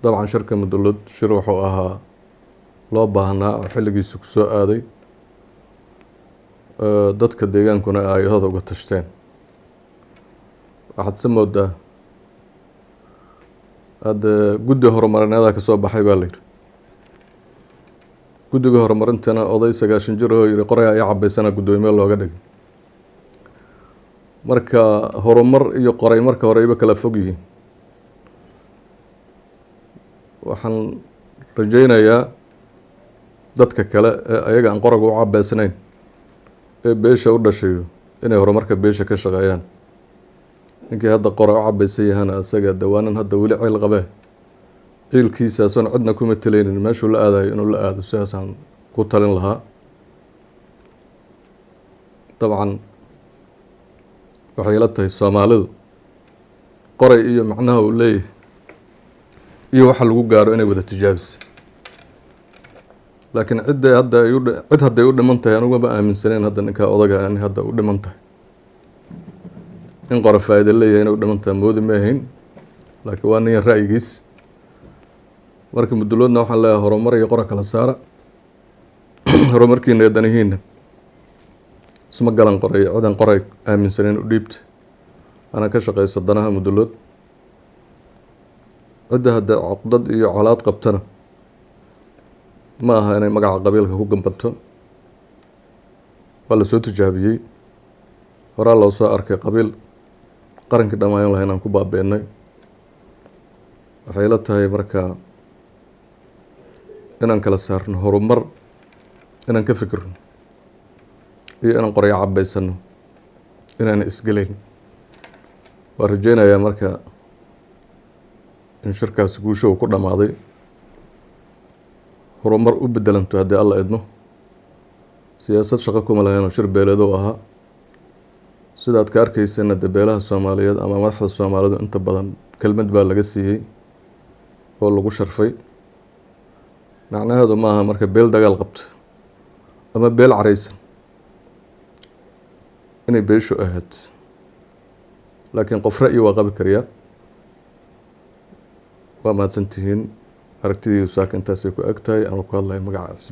Dabcan shirka Mudulood shir wuxuu ahaa loo baahnaa oo xilligiisa ku soo aaday, dadka deegaankuna ay aayahooda uga tashteen. Waxaad se moodaa hadde guddi horumarineedaa kasoo baxay baa la yidhi. Guddiga horumarintana oday 90 jir oo yihi qorayaa ii cabaysana guddoomiye looga dhigay. Marka horumar iyo qoray marka horeyba kala fog yihiin. Waxaan rajaynayaa dadka kale ee ayaga aan qoraga u cabeysnayn ee beesha u dhashayo inay horumarka beesha ka shaqeeyaan. Ninkii hadda qora u cabeysan yahana isaga dawaanan hadda weli ciil qabee, ciilkiisa asoon cidna ku matalaynin meeshuu la aadayo inuu la aado, sidaasaan ku talin lahaa. Dabcan waxay ila tahay Soomaalidu qoray iyo macnaha uu leeyahay iyo waxa lagu gaaro inay wada tijaabisa, laakiin cidday hadda ay u cid hadday u dhiman tahay aniguma aaminsaneyn. Hadda ninkaa odaga in hadda u dhiman tahay in qora faa'iida leeyahay inay u dhiman tahay moodi ma ahayn, laakiin waa nin ra'yigiis. Marka Muduloodna waxaan leeyahay horumar iyo qora kala saara. Horumarkiina iyo danihiina isma galan qoray. Cidan qoray aaminsaneyn u dhiibta ana ka shaqeyso danaha Mudulood. Cidda hadda cuqdad iyo colaad qabtana ma aha inay magaca qabiilka ku gambanto. Waa lasoo tijaabiyey, horaa loo soo arkay qabiil qarankii dhamaayan lahayn aan ku baabi'inay. Waxay la tahay marka inaan kala saarno horumar inaan ka fikirno iyo inaan qoryo cabaysano inaana isgelayn. Waa rajeynayaa marka in shirkaasi guusha uu ku dhammaaday, horumar u bedelanto haddii Alla idmo. Siyaasad shaqo kuma lahayn oo shir beeleed u ahaa. Sidaad ka arkaysana dee beelaha Soomaaliyeed ama madaxda Soomaalidu inta badan kelmad baa laga siiyey oo lagu sharfay. Macnaheedu maaha marka beel dagaal qabto ama beel caraysan inay beeshu ahayd, laakiin qof ra'yi waa qabi karayaa. Waa mahadsantihiin. Aragtidiidu saaka intaasay ku eg tahay, anuu ku hadlaya magaca Cusbe.